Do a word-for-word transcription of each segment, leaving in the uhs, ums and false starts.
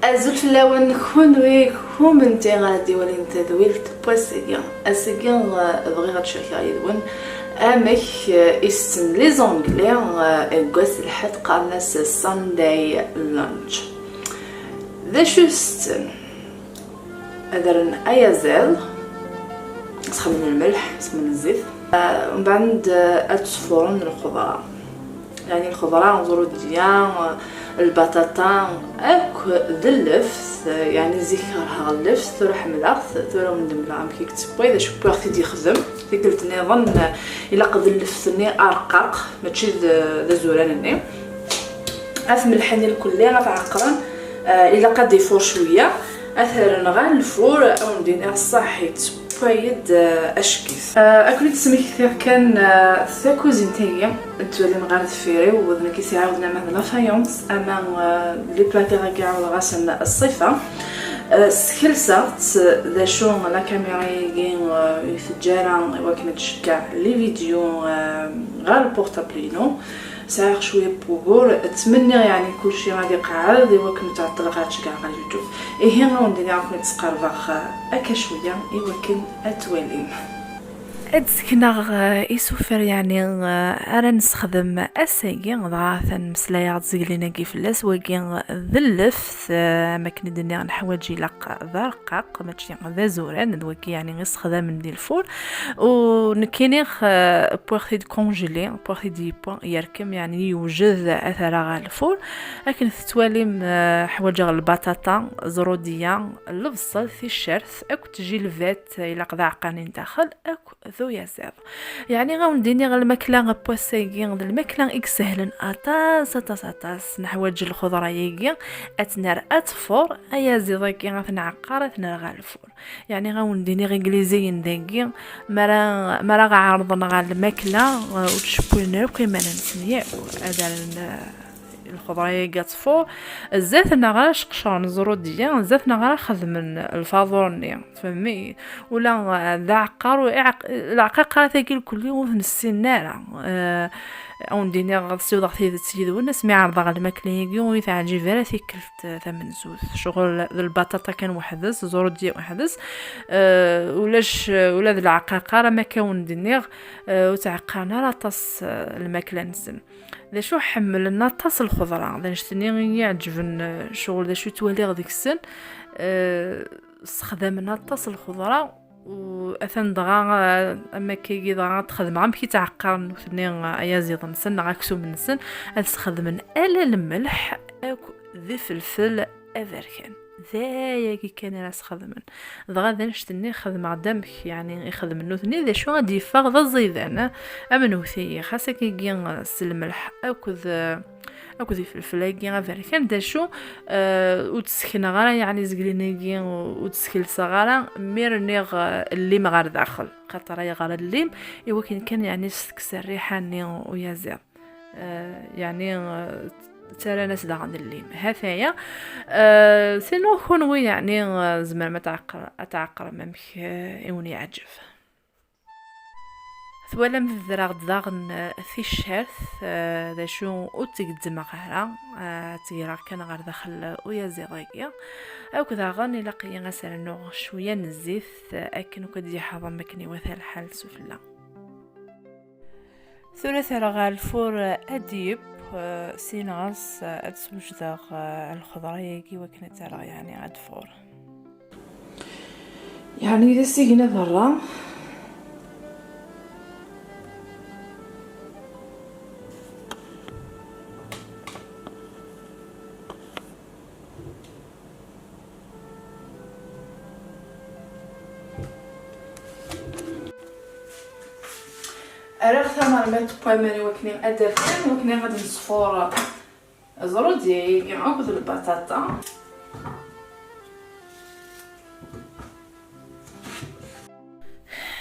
Azul fell-awen kunwi kunemti ara d-iwalin tadwilt n wass-agi. Ass-agi, eh, bɣiɣ ad cerkeɣ yid-wen amek, eh, i setten les Anglais, eh, deg wass n lḥedd, qqaren-as Sunday lunch. D acu i setten? Ad rren ayaziḍ, ad sxedmen lmelḥ, ad sxedmen zzit. Eh, mbeɛd, eh, ad sfuren lxeḍra. Yeɛni lxeḍra, ẓrudiya, lbaṭaṭa, akk d lleft. Yeɛni zik kerheɣ lleft, tura ḥemmleɣ-t, tura wen-d-mleɣ amek i yettewway, d acu wwiɣ-t-id yexdem. Tikkelt nniḍen, ilaq d lleft-nni arqaq, mačči d, d azuran-nni. Ad t-melḥen irkelli, ad t-ɛeqqren, eh, ilaq ad d-ifur cwiya, ad t-rren ɣer lfur, ad wen-d-iniɣ ṣaḥit. Wway-d, eh, acek-it. Eh, ad ken-id-smektiɣ kan, eh, takuzint-agi, ad twalim ɣer deffir-iw, d nekk i s-iɛawden ama d la faïence, ama, eh, d les placards-agi ɛawdeɣ-asen ṣṣifa. Eh, skelseɣ-tt, d acu la caméra-agi, eh, ur teǧǧa ara i wakken ad tceggeɛ les vidéos, eh, ɣer le portable-inu. Sɛiɣ cwiya n wugur, ttmenniɣ yeɛni kulci ad iqeɛɛed i wakken ur tɛeṭṭleɣ ad ceggɛeɣ ɣer YouTube. Ihi, ad wen-d-iniɣ ad ken-id-sqerbeɣ, eh, akka cwiya i wakken ad twalim. Ad d-sekneɣ, eh, isufar yeɛni, eh, ara nessexdem ass-agi, dɣa atan meslayeɣ-d zeglin-agi fell-as, wagi d lleft, eh, am akken i d-nniɣ neḥwaǧ ilaq d arqaq, mačči d azuran, d wagi yeɛni i ssexdamen di lfur. U nekkini, eh, wwiɣ-t-id congelé, wwiɣ-t-id yewwa, yerkem, yeɛni yewjed ad t-rreɣ ɣer lfur. Akken tettwalim, eh, ḥwaǧeɣ lbaṭaṭa, ẓrudiya, lebṣel, ticcert, akked tjilbat, ilaq d aɛeqqan i daxel, akked uyaziḍ. Yeɛni, ad wen-d-iniɣ, lmakla n wass-agi d lmakla i isehlen aṭas, aṭas, aṭas. Neḥwaǧ lxeḍra-agi, ad tt-nerr ad teffur, ayaziḍ-agi ad t-nɛeqqer, ad t-nerr ɣer lfur. Yeɛni, ad wen-d-iniɣ, igliziyen dagi, mi ara, mi ara ɣ-ɛerḍen ɣer lmakla, eh, ur ttcewwilen ara akk iman-nsen, yakk ad rren, eh, lxeḍra-agi ad teffur, zdat neɣ ara ceqcren ẓrudiya, zdat neɣ ara xedmen lfaḍur-nni, tfehmem? Ula, eh, d aɛeqqar, u iɛeq-, lɛeqaqar-agi lkulli ur ten-ssinen ara. Eh, ad wen-d-iniɣ, ad ssiwḍeɣ tidet yid-wen, asmi ɛerḍeɣ lmakla-agi ur yi-teɛǧib ara tikkelt, eh, tamenzut. Ccɣel d lbaṭaṭa kan weḥd-s, ẓrudiya weḥd-s, eh, ulac, eh, ula d lɛeqaqar, am akka wen-d-nniɣ, eh, ur ttɛeqqaren ara aṭas, eh, lmakla-nsen. D acu, ḥemmlen aṭas lxeḍra, d annect-nni i yi-iɛeǧben, eh, ccɣel, d acu i ttwaliɣ deg-sen, eh, ssexdamen aṭas lxeḍra, u atan dɣa, eh, am akkagi dɣa ad xedmeɣ amek i ttɛeqqaren nutni, eh, ayaziḍ-nsen neɣ aksum-nsen, ad sxedmen ala lmelḥ akked ifelfel aberkan. D ayagi kan ara sxedmen. Dɣa d annect-nni xedmeɣ-d amek, yeɛni, i xedmen nutni, d acu ad d-yeffeɣ d aẓidan, am nutni, xas akkagi s lmelḥ akked, akked ifelfel-agi aberkan, d acu, eh, ur d-ssekneɣ ara, yeɛni, zeglin-agi ur d-skelseɣ ara, mi rniɣ, eh, llim ɣer daxel, xaṭer ayɣer llim, i wakken kan, yeɛni, s-tekkes rriḥa-nni uyaziḍ. Eh, yeɛni, eh, ttarran-as daɣen llim. Hataya, eh, sinon kunwi, yeɛni, eh, tzemrem ad tɛeqqr-, ad tɛeqqrem amek, eh, i wen-yeɛǧeb. Twalam bedreɣ-d daɣen, eh, ticcert, eh, d acu ur tt-gezzmeɣ ara, eh, ad tt-greɣ kan ɣer daxel uyaziḍ-agi. Akk daɣen ilaq-iyi ad s-rnuɣ cwiya n zzit, eh, akken akk ad d-yeḥḍem akken iwata lḥal sufella. Tura terra ɣer lfur ad d-yeww, eh, sin ɣas, eh, ad swejdeɣ, eh, lxeḍra-agi wakken ad tt-rreɣ, yeɛni ad tfur. Yeɛni d asigna berra. Rriɣ tamermiṭ n waman i wakken ad d-rkan, i wakken ad nesfur ẓrudiya-agi akked lbaṭaṭa.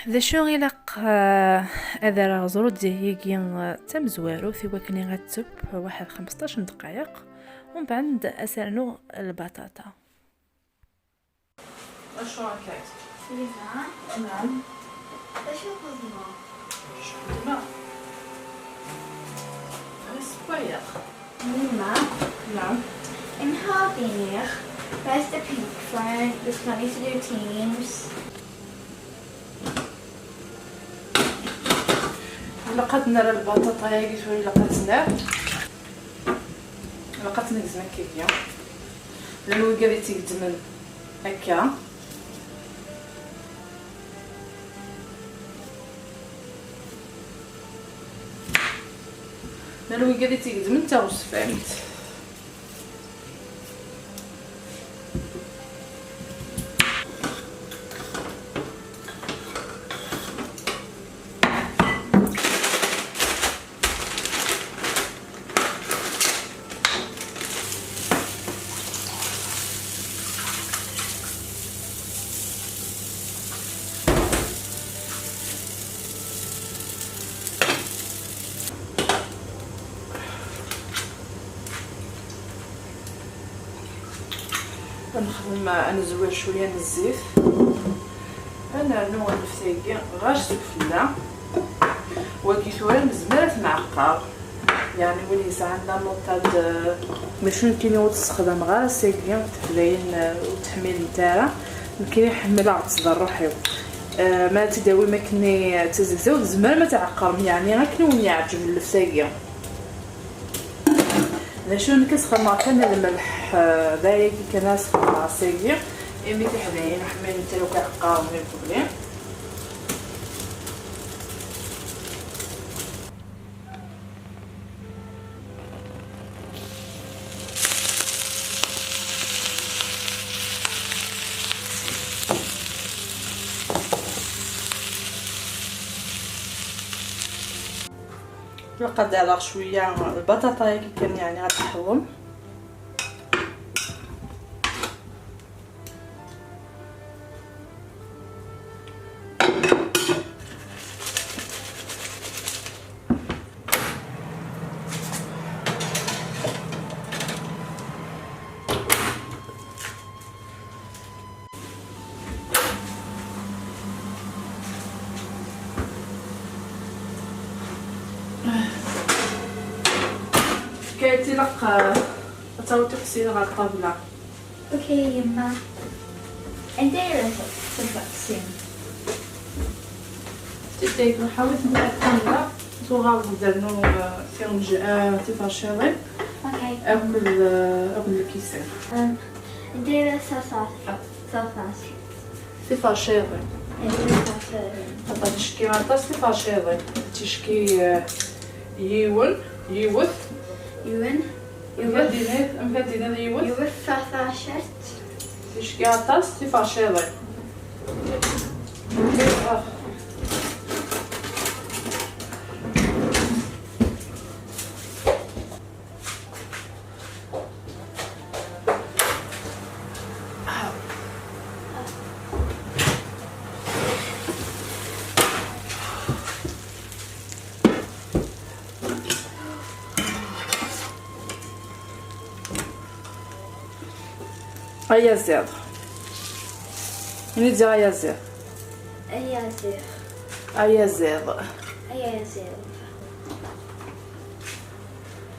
D acu ilaq, eh, ad rreɣ ẓrudiya-agi, eh, d tamezwarut i wakken ad teww waḥed xmesṭac n ddqayeq, umbeɛd ad s-rnuɣ lbaṭaṭa. Acu akka? Lima. Naɛam. D acu xedmeɣ? D acu xedmeɣ? Ɣas walaɣ. Lima. Naɛam. Inha ad iniɣ. First the pink front, just want you to do teams. Ilaq ad nerr lbaṭaṭa-yagi tura, ilaq ad tt-nerr. Ilaq ad tt-negzem akkagi. Llan wigad i tt-igezzmen akka. Llan wigad i tt-igezzmen d taɣezfant. Ad nexdem, ad nezwir cwiya n zzit. Ad nernu nneft-agi ɣer sufella. Wagi tura nezmer ad t-nɛeqqer. Yeɛni win yesɛan la mutad, eh, mačči nekkini ur tt-ssexdameɣ ara, sagi teḥdayin, eh, ur tt-ḥmilent ara. Nekkini ḥemmleɣ-tt d ṛṛuḥ-iw. Eh, ma ad tt-id-tawim akkenni d tazegzawt, tzemrem ad tɛeqqrem, yeɛni akken i wen-yeɛǧeb nneft-agi. D acu, nekk ad sxedmeɣ kan lmelḥ, eh, d ayagi kan ara sxedmeɣ ass-agi, imi tiḥdayin ur ḥmilent ara akk iɛeqqaren iqebli. Ilaq ad d-rreɣ cwiya lbaṭaṭa-yagi kan, yeɛni ad teḥḍem. Kayt, ilaq, eh, ad tawiḍ iqsiyen ɣer ṭṭabla. Okay, yemma. Anda ara terfeḍ sin? Tiddayt, ḥawitent ɣer ṭṭabla, tuɣaleḍ d rnu, eh, tiɣenj-, eh, tiferciḍin. Okay. Akked, eh, akked lkisan. Um, anda ara terfeḍ? Tiferciḍin. Anda ara terfeḍ? Aṭas ticki, aṭas tiferciḍin. Ticki, eh, yiwen, yiwet. Yiwen. Amek ad d-tiniḍ, amek ad d-tiniḍ yiwet? Yiwet taɣact. Ticki aṭas tiferciḍin. Ayaziḍ. Ini-d ziɣ ayaziḍ. Ayaziḍ. Ayaziḍ. Ayaziḍ.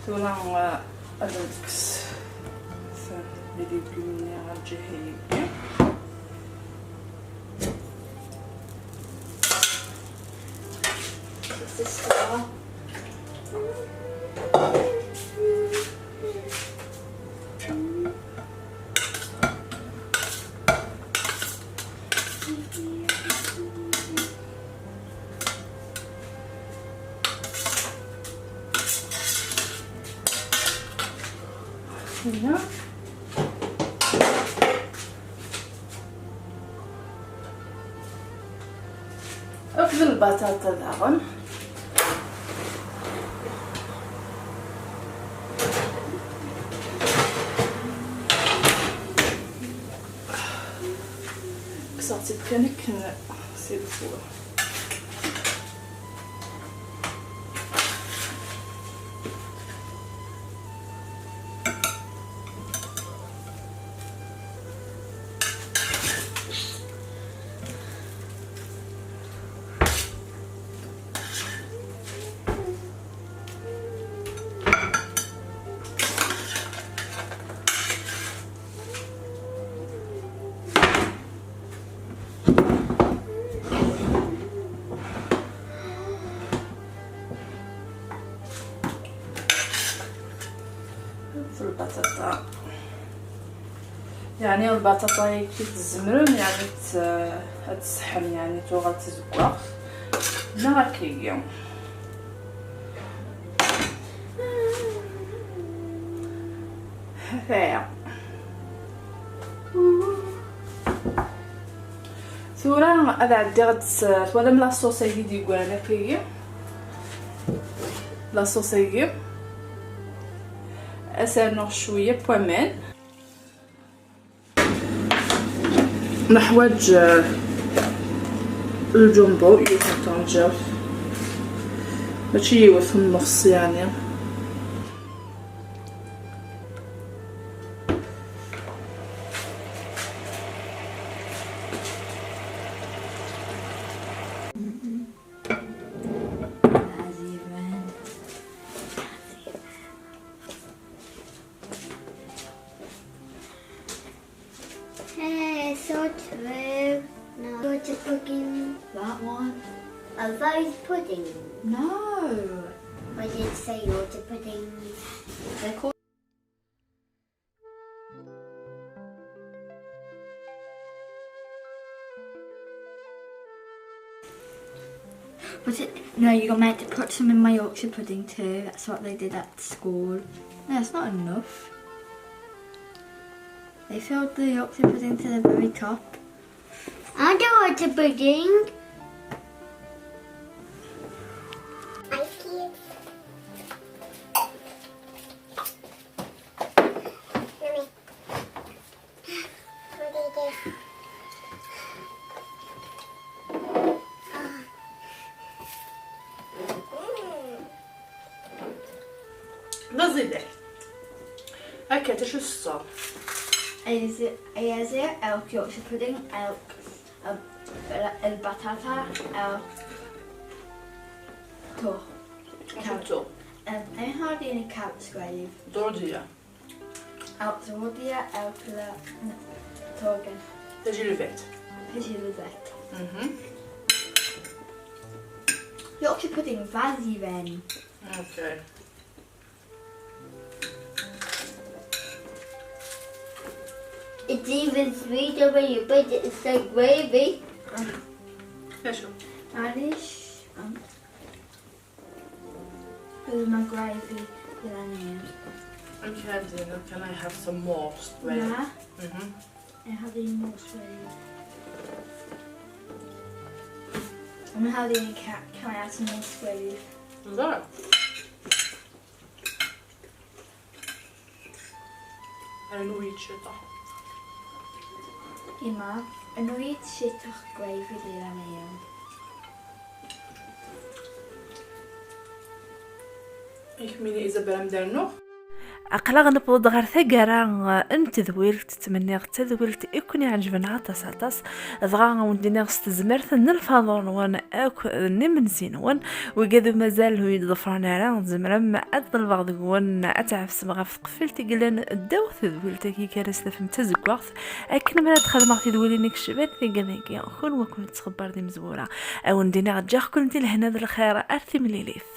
Tura, uh, ad nekkes les légumes-nni ɣer lǧiha-agi. Voilà. Akked lbaṭaṭa daɣen. Kkseɣ-tt-id kan akken si lfur. Yeɛni lbaṭaṭa-agi tzemrem, yeɛni, ad tt-, ad tseḥḥem, yeɛni tuɣal d tazeggaɣt. Neɣ akkagi. Ata-ya. Tura ad ɛeddiɣ ad s-, twalam la sauce-agi d-yeggran akkagi. La sauce-agi. Ad s-rnuɣ cwiya n waman. Neḥwaǧ, eh, lǧumbu, yiwet n ṭenǧert. Mačči yiwet, nnefṣ, yeɛni. Hey, so true. No, yogurt pudding. That one. Are those pudding? No. I did say yogurt pudding. They're called Was it? No, you were meant to put some in my Yorkshire pudding too. That's what they did at school. No, that's not enough. They filled the Yorkshire pudding to the very top. I don't want the pudding. Ice cubes. Mummy. D aẓidan. Akka, d acu teṣṣaḍ? Ayaziḍ, ayaziḍ, elk Yorkshire pudding, elk, um, el batata, elk, to. Acu to? Um, I'm hardly any carrots, grave. Dordia. Elk Zorodia, elk la, no, Torgan. Tajilvet. Tajilvet. Mhm. Yorkshire pudding, vazi then. Okay. It's even sweeter when you put it in the gravy. Special. Irish. Um, With my gravy, with onions. Okay, Dina, can I have some more square? Yeah. Mm-hmm. I have even more square. I'm having a cat. Can I have some more square? Is that? Rnu-yi-d ciṭuḥ. Ima, rnu-yi-d ciṭuḥ gravy di leɛnaya-m. I kemmini, Isabel, am d-rnuɣ? Aql-aɣ newweḍ-d ɣer taggara, eh, n tedwilt. Ttmenniɣ d tadwilt i ken-iɛeǧben aṭas, aṭas. Dɣa, a wen-d-iniɣ s tezmert n lfaḍur-nwen akk n imensi-nwen, wigad ur mazal ur yi-d-ḍefren ara, tzemrem ad ḍelbeɣ deg-wen ad tɛefsem ɣef tqeffilt i yellan ddaw tedwilt-agi, kan ad s-tafem d tazeggaɣt, akken mi ara d-xedmeɣ tidwilin i icban tigad-agi, kunwi ad ken-tettxebbar d imezwura. A wen-d-iniɣ ǧǧiɣ-ken di lehna d lxir, ar timlilit.